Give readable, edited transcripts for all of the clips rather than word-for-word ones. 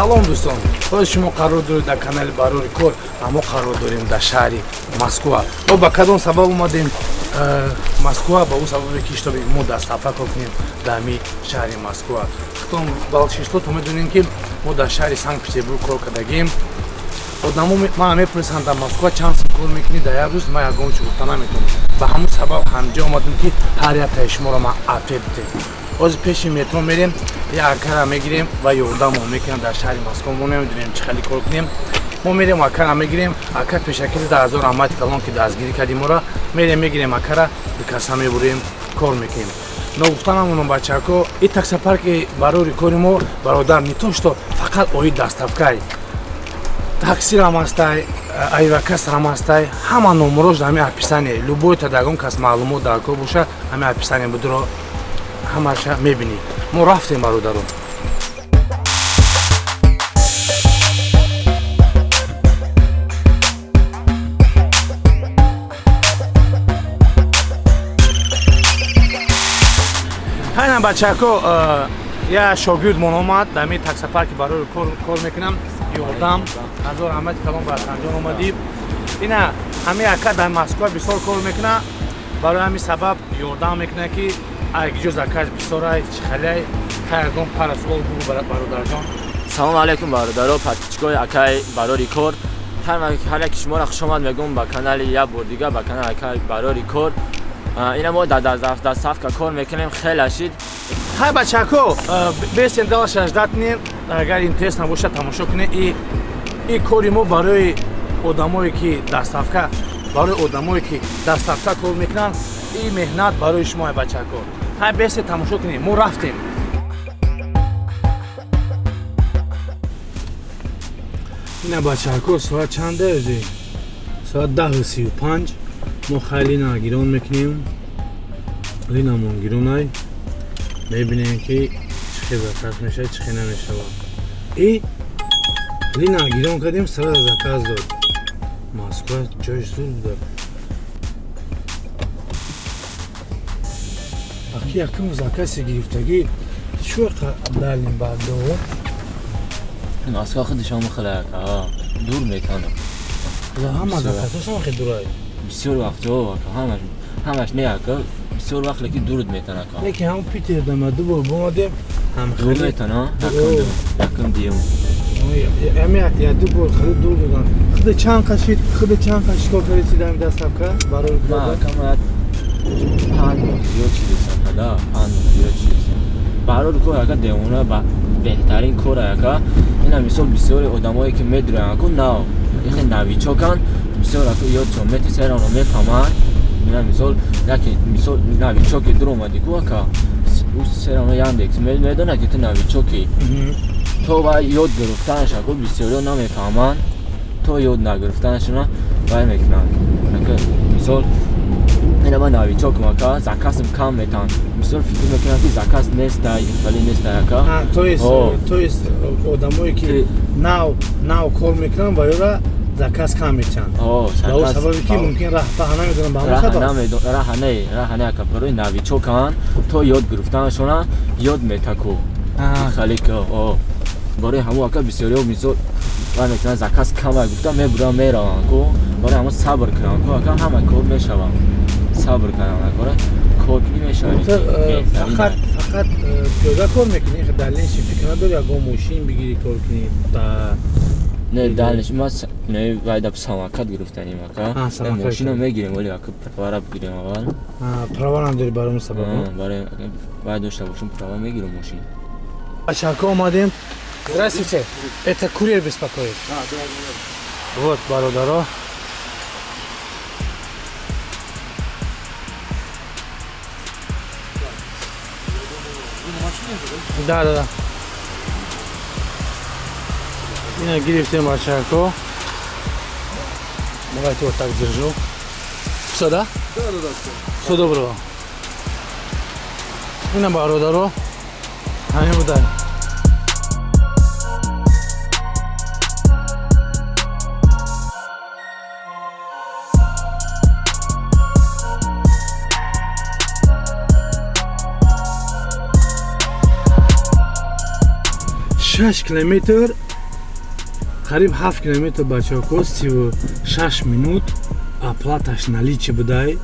Салом, дӯстон! Ҳозир шумо қарор доред дар канали Барори кор ва мо қарор дорем дар шаҳри Москва. Мо ба кадом сабаб омадем Москва? Ба ӯ сабабе ки чтобы мо доставка кор кунем дар ҳами шаҳри Москва. Худтон большинството медонем, ки мо дар шаҳри Санкт Петербург кор кардагем. Одамо ман мепурсанд, дар Москва чанд сум кор мекунӣ дар як рӯз? Ман ягон чи гуфта наметавонам. Ба ҳамун сабаб ҳамҷо омадем, ки ҳар яктаи шуморо ман ответ бидем. Ҳозир пеши метро мерем, як акара мегирем ва ёрдамо мекунам. Дар шаҳри Москва мо намедонем чӣ хеле кор кунем. Мо мерем, акара мегирем. Ака пешакили 10 000 раҳмати калон, ки дастгирӣ кардим моро. Мерем, мегирем акара, дикаса мебурем, кор мекунем. Ногуфта намонам, бачако, и таксопарки Барори кори мо, бародар, не то что фақат оид доставкай, таксирам ҳастай, авиакассам ҳастай. Ҳама номерош дар ҳами описание. Любой та дагон кас маълумот дар кор боша, ҳами описание будро, ҳамаша мебинӣ. Мо рафтем, бародарон. Хайна, бачако, я шогирдмон омад, дар ҳами таксопарки Барори кор мекунам. Ёрдам, ҳазор раҳмати калон, ба Асанҷон омадӣ. Ина ҳами ака дар Москва бисёр кор мекуна. Барои ҳамин сабаб ёрдам мекуна, ки айгиҷо заказ бисёрай, чӣ халай. Хайргон, пара суол бугу, бародарҷон. Салому алайкум, бародаро, подписчикои акай Барори кор. Ҳар яки шуморо хушомад мегӯм ба канали, як бор дига ба канали акай Барори кор. Ина мо дар доставка кор мекунем, хеле шид. Хай, бачако, бесен дальше ждать кунем. Агар интерес набошад, тамошо кунем. И кори мо барои одамое ки доставка, барои одамое ки доставка кор мекунанд, и меҳнат барои шумо, бачако. Хай, бесе тамошо кунем, мо рафтем. Ина, бачако, соат чанда ӯзи? Соат 10:35. Мо хай лина гирон мекунем, линамон гиронай. Мебинем, ки чӣ хел заказ мешавад, чӣ хел намешавад. И лина гирон кардем, сразу заказ дод. Москва ҷои зур буда. Аки, якум закази гирифтагӣ чӯ далим баъдо? Москва худашон хеле дур мекунад. Ҳама заказҳошон хеле дурай. Бисёр вақтҳо ҳамаш, ҳамаш не, ака, бисёр вақт, лекин дурд метана, ака. Лекин ҳам Питер дама ду бор бомадем, ҳам дур метана, якум диюм. Ами я ду бор хеле дур додан. Худа чанд қашид, худа чанд қашид кор кардед дар доставка барои? Ака, ма 5 моҳ зиёд чидесам, да, 5 моҳ зиёд чидесам. Барори кор, ака, девона беҳтарин кор, ака. Ина мисол, бисёри одамое ки медуранд, аку, нав ихе новичокан, бисёр, аку, ёдшон метисеранро мефаҳманд. Ина мисол, яке мисол новичоке дур омадӣ ку, ака, ӯ серано Яндекс медонад, ки ту новичоки. То ва ёд гирифтанаш, аку, бисёриҳо намефаҳманд. То ёд нагирифтанашона вай мекунанд. Ака, мисол, ина ман новичокам, ака, заказм кам метан. Бисёр фикр мекунам, ки заказ нестай, вале нестай, ака. То есть одамое ки нав нав кор мекунанд, ва ёра заказ кам метиҳанд, ба сабаби ки мумкин раҳ намедонам, ба ҳамон сабаб. Раҳа не, раҳа не, ака, барои новичокан то ёд гирифтанашона ёд метаку халика. Барои ҳамон, ака, бисёриҳо мисол вай мекунанд, заказ кама гуфта мебурам, мераванд ку. Барои ҳамон сабр кунанд ку, ака, ҳама кор мешаванд. Сабр кардам, кора кор кунӣ мешавад. Фақат, фақат пиёда кор мекунӣ? Дальнейший фикр надори, ягон мошин бигирӣ, кор кунӣ? Не, дальнейший ма не, вайда самокат гирифтаним, ака. Мошина мегирем, вале, ака, правара бигирем аввал. Права надори, барои он сабаб? Барои вай дошта бошем, права мегирем, мошин. Бачако, омадем. Здравствуйте, это курьер беспокоит. Вот, бародаро. Да. Ина гирифтем, бачако. Давайте вот так держу. Все, да? Да, все. Все доброго. Ина, бародаро. Ҳамин будай. 6 километр. Қариб 7 километр, бачако, 36 минут. Оплаташ наличие будай,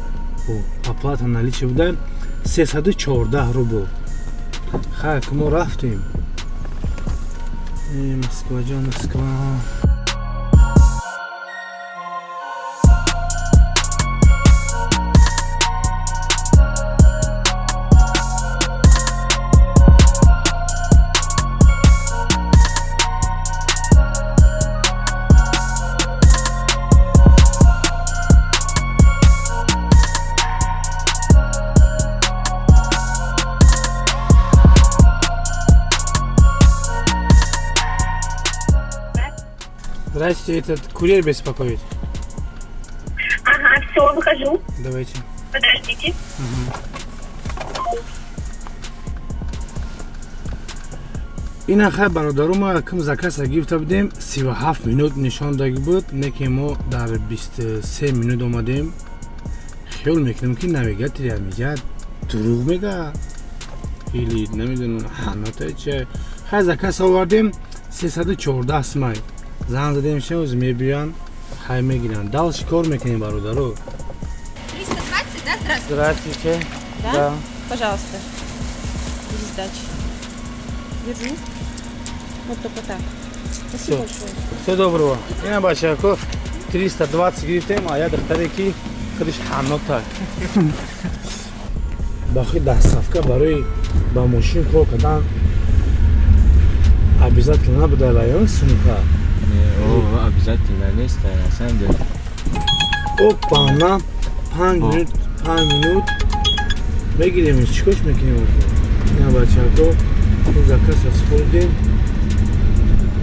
оплата наличие будай, 314 рубл. Хай, мо рафтем. Москва ҷон, Москва. Здрасте, этот курьер беспокоит. Ага, все, выхожу. Давайте. Подождите. Ина хай, бародару, ма кам заказ гирифта будем, 37 минут нишон даги буд, не ки мо дар 23 минут омадем. Хиёл мекунем, ки навигатор мега дурӯғ мега или намедонам ҳанота че. Хай, заказ овардем, 314 смай. Занг задем, шоз мебиён, хай мегиранд. Дальше кор мекунем, бародару. 320, да, здравствуйте? Здравствуйте. Да? Да. Пожалуйста. Без сдачи. Держу. Вот только так. Спасибо Всё. большое. Всего доброго. Ина, бачако, 320 гирифтем, а я духтаре ки худиш ҳанота. Бахи доставка барои ба мошин кор кардан обязательно набуда район сумка. Не, обязательно нест, на самом деле. Опа, на 5 минут, 5 минут мегирем, чикош мекунем? Ина, бачако, заказ хӯрдем.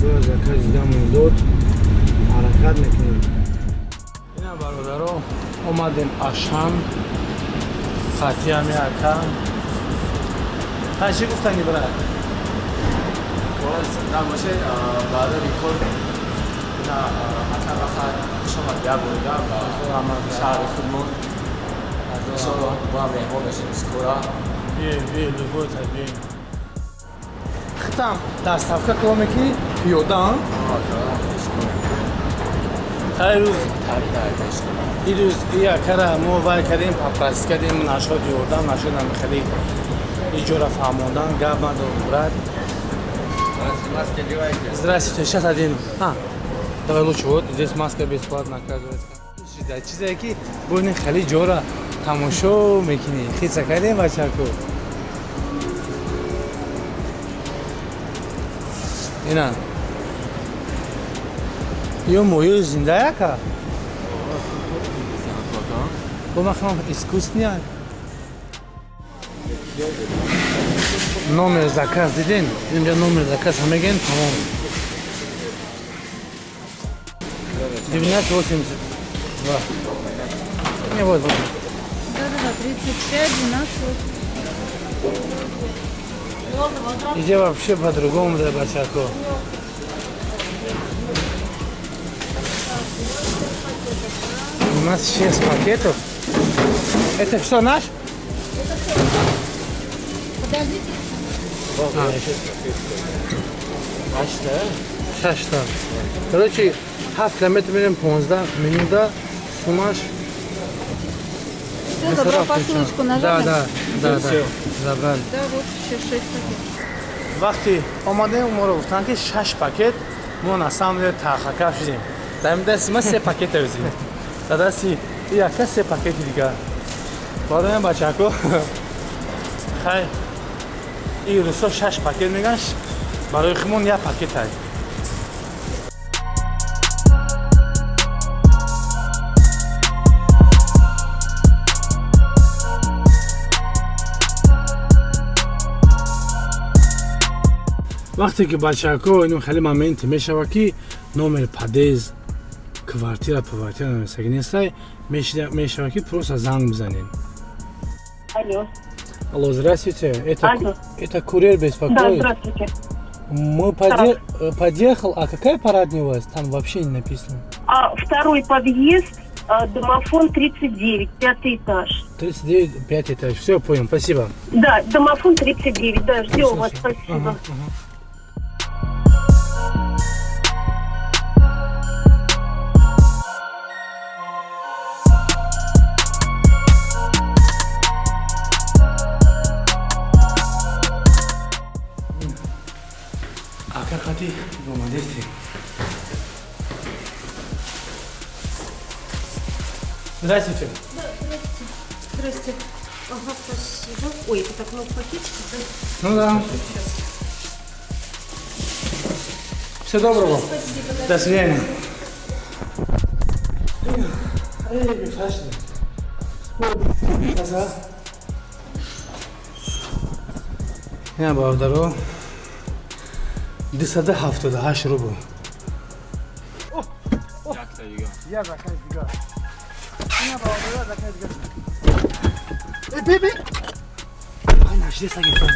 Боя заказ дидамон дод. Ҳаракат мекунем. Ина, бародаро, омадем Ашан. Хатиями ака. Ха, чӣ гуфтани, брат? Набоше, барои кор ина ака вақт хуш омад як борида ба шаҳри худмон. Иншолло, бо ҳам меҳмон мешем скоро. Биёем, биёем, любой та биёем. Хитам доставка кор мекунӣ пиёда? Хай, рӯз ирӯз и акара мо вай кардем, попросить кардем, нашод ёрдам нашод, хеле иҷора фаҳмондан гап надорам, брат. Здравствуйте, сейчас один. А, давай лучше вот, здесь маска бесплатно, оказывается. Чизе ки буни хеле ҷора тамошо мекунӣ. Хиса кардем, бачаку. Ина. Ё моё зинда яка? Бо махам искусственный. Номер заказ дидин? Инҷа номер заказ мегӯен, тамом. 1282. Не, вот, вот. Да-да-да, 35, 12. Иди вообще по-другому, да, бачако. У нас 6 пакетов. Это все наш? Подождите. А, еще. Шашта. Короче, 7 километр мерем, 15 минута, сумаш. Все, забрал посылочку, нажали? Да. Забрали. Да, вот еще 6 пакетов. Вақти омадем, моро гуфтанд, ки шаш пакет. Мо на самом деле тархакаф шудем. Дар дасти ма се пакета взим, дар дасти яка се пакети дигар. Бароям, бачако, хай, и рӯзҳо шаш пакет меган, барои химон як пакет ай. Вақте ки, бачако, инам хеле моменте мешава, ки номер подъезд, квартира, квартира нависаги нестай, мешава, ки просто занг бизанем. Алло. Алло, здравствуйте. Это, Алло. это курьер Да, беспокоит. Здравствуйте. Мы подъехал, а какая парадная у вас? Там вообще не написано. А, второй подъезд, домофон 39, пятый этаж. 39, пятый этаж. Все, понял, спасибо. Да, домофон 39, да, ждем вас, спасибо. Ага. Қати омадести. Здравствуйте. Да, здравствуйте. Здрасте. Ага, спасибо. Ой, это так много пакетиков, да? Ну да. Сейчас. Всего доброго. Спасибо, да. До свидания. Эй, бифашни. Каза. Не, бародаро. 278 рубл. Якта дига. Я заказ дига. Не, бародаро, заказ дига. Эй, биби! Ай, нашли сагитон.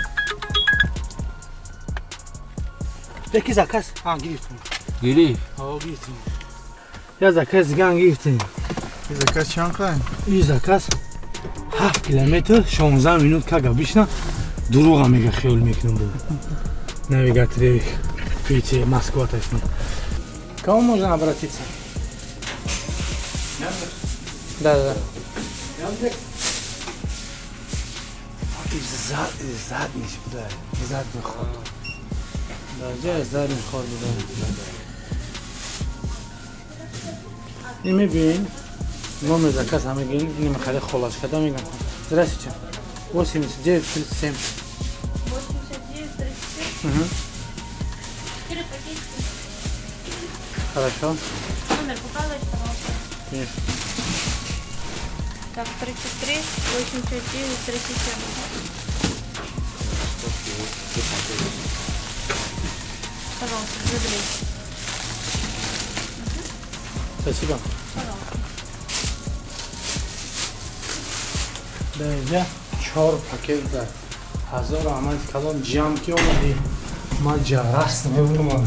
Деки заказ. А, гирифтем. Гирифт. А, гирифтем. Я заказ дига гирифтем. И заказ чанд қай? И заказ 7 километр 16 минут, как обычно. Дурӯға мега, хиёл мекунам, бу навигатори Питер, Москва точно. Кому можно обратиться? Да. И задний буда, задний ход. Да, где задний ход буда. И мебин, номер заказ мегин, ин махали холаш када мегам. Здравствуйте. 89 37. 89, 37. Угу. 4 пакетика. Хорошо. Номер показывайте, пожалуйста. Конечно. Так, 33, 89, 37. Пожалуйста, заберите. Спасибо. Пожалуйста. Да, инҷа чор пакет дар ҳазор аҳмад калон ҷамъ ки омадӣ, ман ҷарас мебурмам.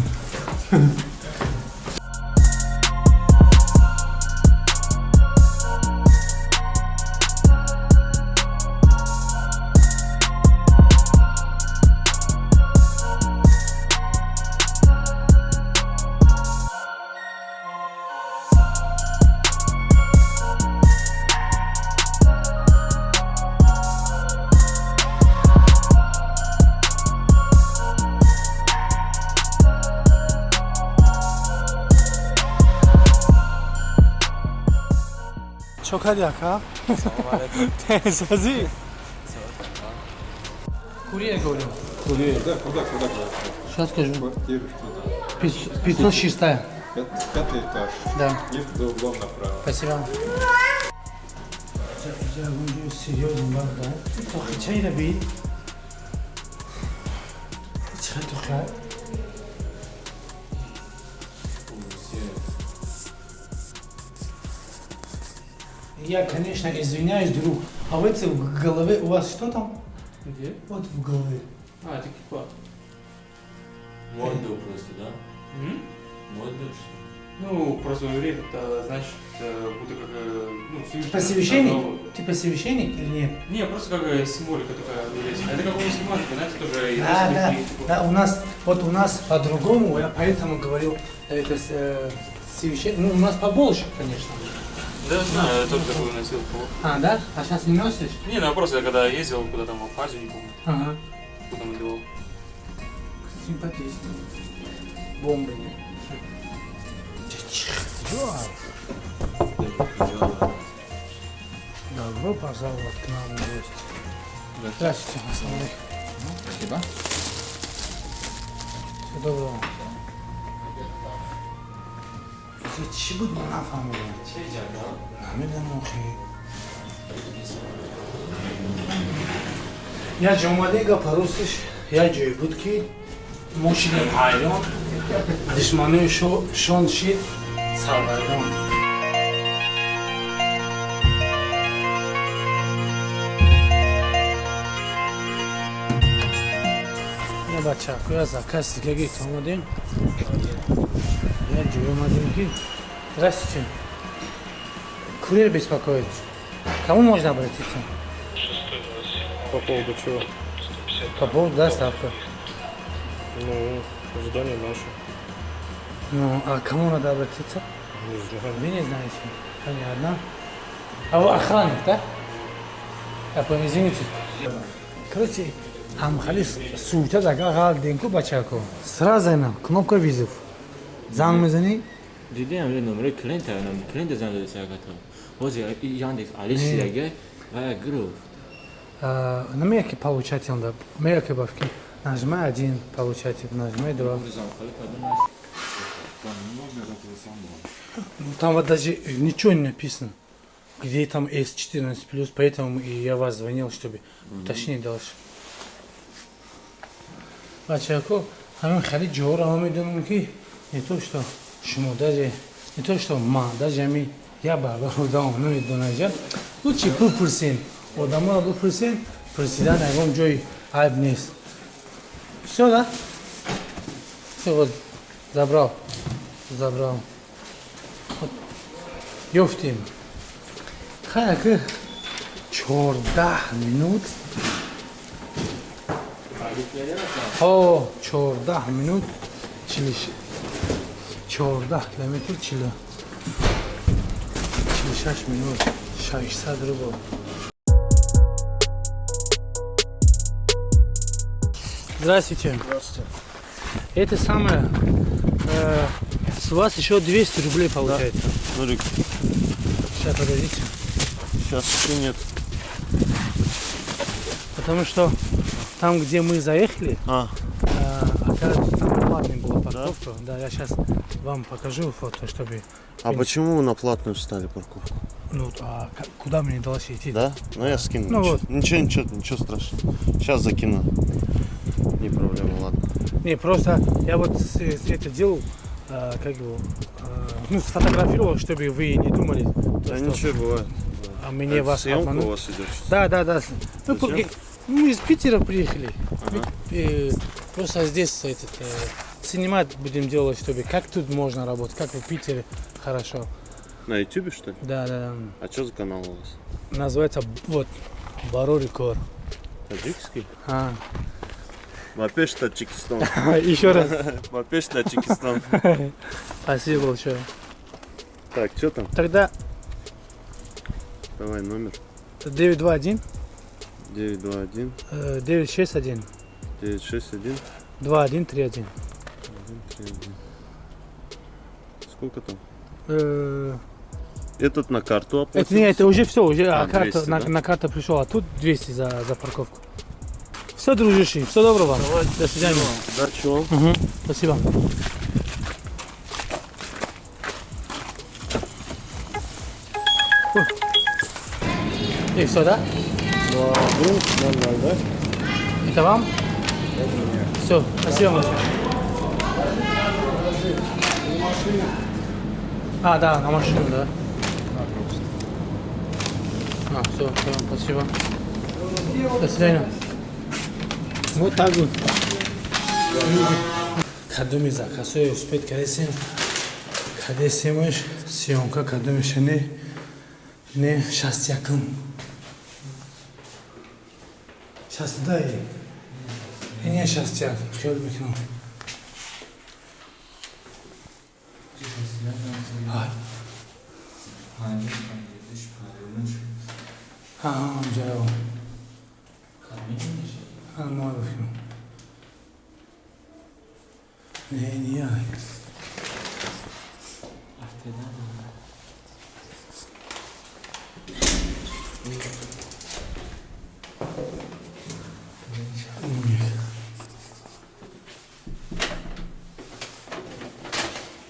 Чо кардӣ, ака? Тенсозӣ? Курьер, говорю. Курьер. Да, куда, куда, куда? Сейчас скажу. Квартиру что 506. Пятый этаж. Да. Лифт за углом направо. Спасибо. Серьезно, да? Тохи чай раби? Чай тохи? Я, конечно, извиняюсь, друг. А вы в голове у вас что там? Где? Вот в голове. А, это кипа. Модно просто, да? М? Модно, что ли? Ну, просто еврей, это значит, будто как, ну, Всевышний. Посвященник? дал- Типа священник или нет? Не, просто как символика такая еврейская. Это как у мусульман, типа, знаете, тоже Да, да, еврейский, типа. да, у нас, вот у нас по-другому, я поэтому говорил, это священник, ну, у нас побольше, конечно. Да, знаю, я тоже такую носил. А, да? А сейчас не носишь? Не, ну просто я когда ездил куда там в Абхазию, не помню, Ага. куда там делал. Симпатично. Бомбы. Чё? Добро пожаловать к нам в гости. Здравствуйте, ассаламу алейкум. Спасибо. Всего доброго. Инҷа чӣ буд, ман нафаҳмидам. Намедонам, охи. Як ҷо омадем, гапа ростиш, як ҷое буд, ки мо шидем ҳайрон, душманои шон шид саргардон. Я бачако, я заказ дига гирифта омадем. Як ҷое омадем, ки. Здравствуйте. Курьер беспокоит. Кому можно обратиться? По поводу чего? По поводу доставки. Ну, здание наше. Ну, а кому надо обратиться? Не знаю. Вы не знаете. Понятно. А вы охранник, да? Я понял, извините. Короче, Ҳамхали сута дага ғалденку, бачако, сразу ина кнопка вызов, занг мезанӣ. Дидем, номери клиента, номери клиента занг задеси, ака, то ҳозир Яндекс Алисияге вая гирифт. Намея ки получатель да мея ки бафки, нажимай один, получатель, нажимай два. Ну, там вот даже ничего не написано, где там S14 плюс, поэтому и я вас звонил, чтобы уточнить дальше. Бачако, ҳамин хеле ҷоро ма медонам, ки не то что шумо, даже не то что ма, даже ҳами я барбар одам намедонам. Лучше бипурсен, одаморо бипурсен, пурсидан ягон ҷои айб нест. Все, да? Все, вот, забрал, забрал. Вот, ёфтем. Хай, ака, 14 минут. О, 14 минут, 14 километр, 46 минут, 600 рубл. Здравствуйте. Здравствуйте. Это самое, с вас еще 200 рублей получается. Нурик, Сейчас, подождите. Сейчас еще нет. Потому что там, где мы заехали, А, оказывается, там платная была парковка. Да, я сейчас вам покажу фото, чтобы... А почему вы на платную встали парковку? Ну, а куда мне дальше идти? Да? Ну я скину. Ну ничего, вот. Ничего, ничего, ничего страшного. Сейчас закину. Не проблема, ладно. Не, просто я вот это делал, как его, ну, сфотографировал, чтобы вы не думали, то, Да что ничего, бывает. а мне Это вас съемка обманут. у вас идет сейчас? Да. Ну, Зачем? Мы из Питера приехали. Мы просто здесь этот, снимать будем делать, чтобы как тут можно работать, как в Питере хорошо. На ютубе, что ли? Да. А что за канал у вас? Называется вот Барори Кор. Таджикский? А. Ба пеш Таджикистан. Еще раз. Ба пеш Таджикистан. Спасибо большое. Так, что там? Тогда Давай номер. 921 921 961 961 2131. 131. Сколько там? Этот на карту оплатил? Это, не, это уже все, уже А, карта, 200, на, да? на карту пришел, а тут 200 за парковку. Все, дружище, все доброго вам. До свидания. Удачи вам. Мгм, спасибо. Фу. И все, да? 2, 1, 0, 0, да? Это вам? Все, спасибо большое. А, да, на машину, да. А, все, все, спасибо. До свидания. Вот так вот. Кадоми заказҳои успеть кардесем, кадесемаш съёмка, кадомиша не, не, 61, 62, не, 61 хиёл мекунам. Ай. Ҳа, ҷаво. Ҳа, мо бифим. Не, не, ай.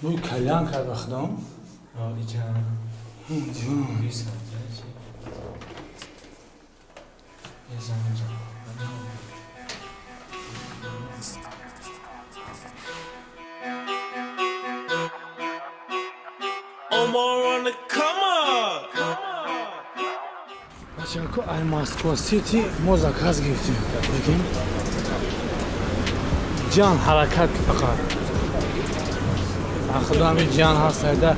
Бӯи кальян кард, ба худом. Ҷон. Omar on the come up. Бачако, ай Москва Сити мо заказ гирифтем. Прикинь? Ҷан ҳаракат фақат. Худо ҳами ҷан ҳаст, айда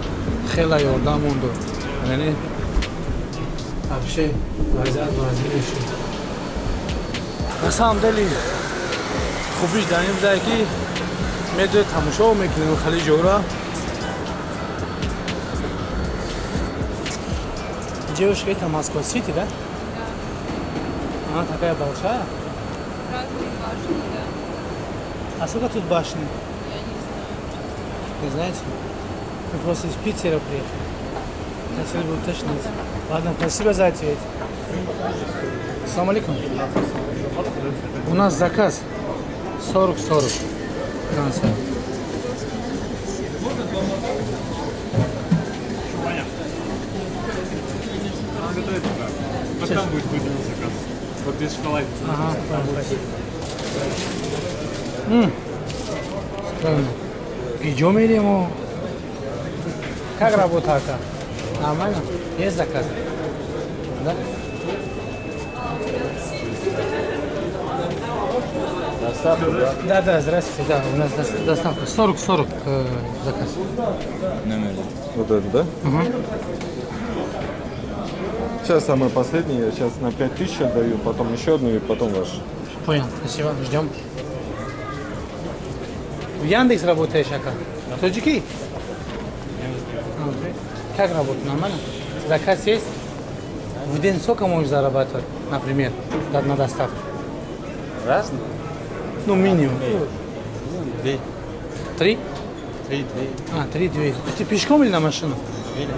хела ёрдам монду. Яъне вообще вазият вазир шуд. На самом деле хубиш дар ин буда, ки медои тамошо мекунем хали ҷора. Девушка, это Москва Сити, да? Она такая большая? Разные башни, да. А сколько тут башни? Я не знаю, честно. Не знаете? Мы просто из Питера приехали. Хотели бы уточнить. Ладно, спасибо за ответ. Салам алейкум. У нас заказ 40-40. Трансфер. Вот там будет выделен заказ. Вот без шоколада. Ага, спасибо. Странно. Идем или ему? Как работа, ака? Нормально? Есть заказ? Да? Доставка, да? Да, да, здравствуйте, да, у нас доставка. 40-40 заказ. Номер. Вот это, да? Угу. Сейчас самое последнее, я сейчас на 5000 отдаю, потом еще одну и потом ваш. Понял, спасибо, ждем. В Яндекс работаешь, ака? Тоҷики? Как работа? Нормально? Заказ есть? В день сколько можешь зарабатывать, например, на доставке? Разные. Ну, минимум. Две. Три? Три, две. А, три, две. А ты пешком или на машину? Велик.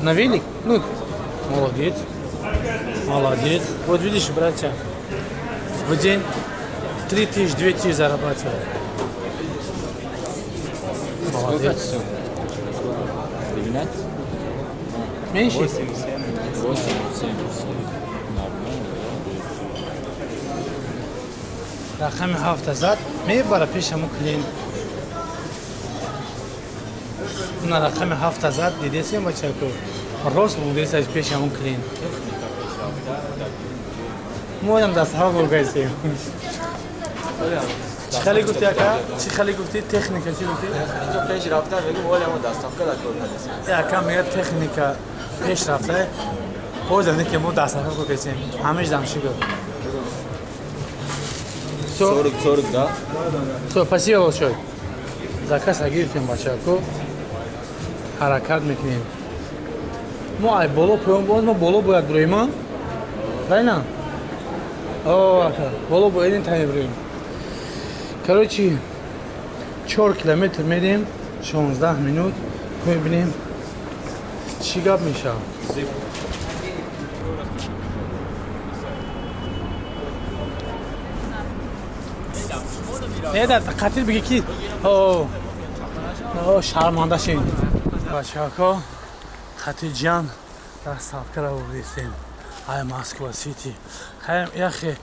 На велик? Ну, молодец. Молодец. Вот видишь, братья, в день 3000, 2000 зарабатывают. Сколько Молодец. часов? 12? Меньше? 8, 7, 8, 7, Нормально, Рақами ҳафта зад, мебара пешаму клиент. На рақами ҳафта зад, дидесем, бачако? Рост будесаш пешаму клиент. Моям дастҳо бургайсем. Чӣ хеле гуфти, ака? Чӣ хеле гуфти? Техника чӣ гуфти? Инҷо пеш рафта, мегум, оля мо доставка дар кор кардесем. Ака мега, техника пеш рафта, боз ане ки мо дастҳо бургайсем. Ҳамеш дамши гуфт. Всё. 40, 40, да? Всё, спасибо большое. Заказ гирифтем, бачако. Ҳаракат мекунем. Мо ай боло поён, боз мо боло бояд бироем, а? Правильно? О, ака, боло бояд ин тайм бироем. Короче, 4 километр мерем, 16 минут. Мебинем чӣ гап мешавад. Не, да, қатил биги ки о, о, шарманда шин. Бачако, хатиҷан доставкара бурдистем. Ай Москва Сити. Хаем яхе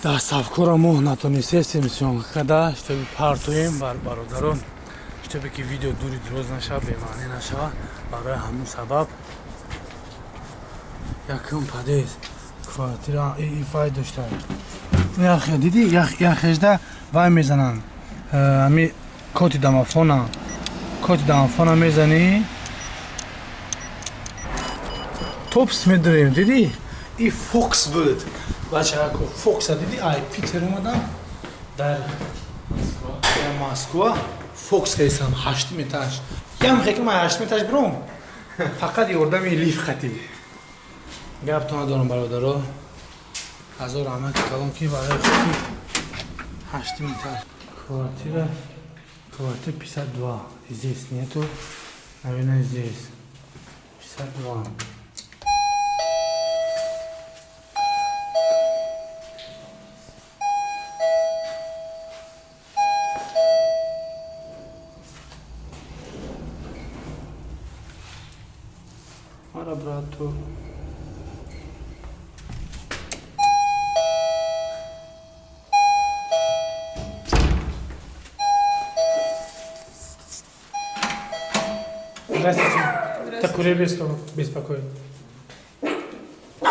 доставкура мо натонистестем съёмка, чтобы партоем бар бародарон, чтобы ки видео дури дроз нашава, бемаънӣ нашава. Барои ҳамун сабаб якум подъезд, квартира ифай дошта. Яхе диди, яхежда вай мезананд. Ами коти домофона мезанӣ, топс медурем, диди? И фокс буд. Бачако, фокса диди? Ай Питер омадам, дар Москва фокс кардисам, ҳаштум этаж. Ям хеки ман ҳаштум этаж биром. Фақат ёрдами лифт хати. Гаптон надорам, бародаро. Ҳазор раҳмати калон ки барои хати ҳаштум этаж. Квартира 52. Здесь нету. Наверное, здесь. 52. Ара, брату. Здравствуйте. Это курьер беспокоит.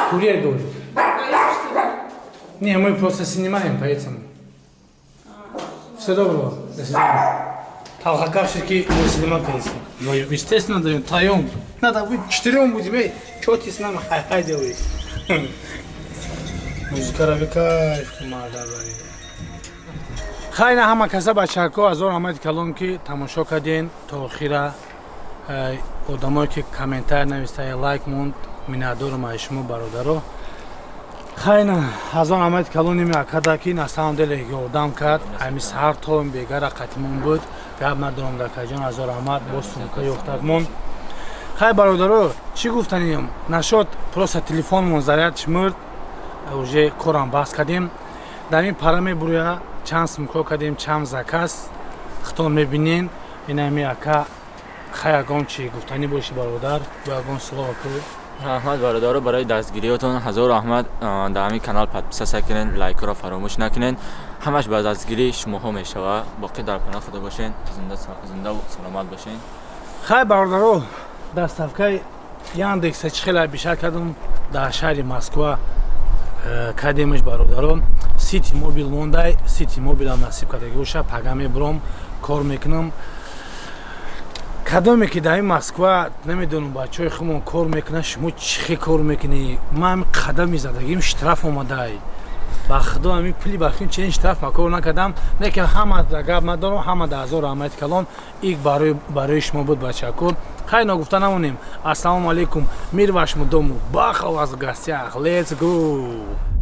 Курьер говорит. Не, мы просто снимаем, поэтому. Всего доброго. До свидания. Талхакавщики мы снимаем песни. Вдвоем. Естественно, даем. Троем. Надо быть четырем будем. Эй, что ты с нами хай-хай делаешь? Музыка кайф, марда бари. Хайна ҳама каса, бачако, азор раҳмати калон ки тамошо карден то охира. Одамое ки комментар нависта, лайк монд, миннатдорам аз шумо, бародаро. Хайна, аз он ҳамаи калоними акада, ки на самом деле ёрдам кард. Ҳами саҳар то бегара қатимон буд, гап надорам. Дакаҷон, азор раҳмат, боз сумка ёфтадмон. Хай, бародаро, чӣ гуфтанем? Нашод, просто телефонмон зарядш мурд, уже корам бас кардем. Дар ин пара мебурӯя, чанд сумка кардем, чанд заказ хитон мебинен. Инами ака, хай, ягон чи гуфтанӣ боши, бародар, бо ягон слово ку. Раҳмат, бародаро, барои дастгириётон, ҳазор раҳмат. Дар ҳамин канал подписаться кунен, лайкро фаромӯш накунен. Ҳамаш ба дастгирии шумоҳо мешава. Боқӣ дар паноҳ худо бошен, зиндаву саломат бошен. Хай, бародаро, доставкаи Яндекса чӣ хеле бишар кардам дар шаҳри Москва, кардемаш, бародаро. Сити Мобил мондай, Сити Мобилам насиб кардаги боша, пага мебуром, кор мекунам. Кадоме ки дар ин Москва, намедонам, бачаҳои худмон кор мекунанд, шумо чӣ хел кор мекунӣ? Ман ҳами қадами задагим, штраф омадай. Ба худо, ҳамин пули бахин ченин штраф ма кор накардам. Лекин ҳама гап надорам, ҳама да ҳазор раҳмати калон. Ик барои шумо буд, бачако. Хай, ногуфта намонем. Ассалому алайкум, мир вашему дому. Баха вас в гостях. Let's go.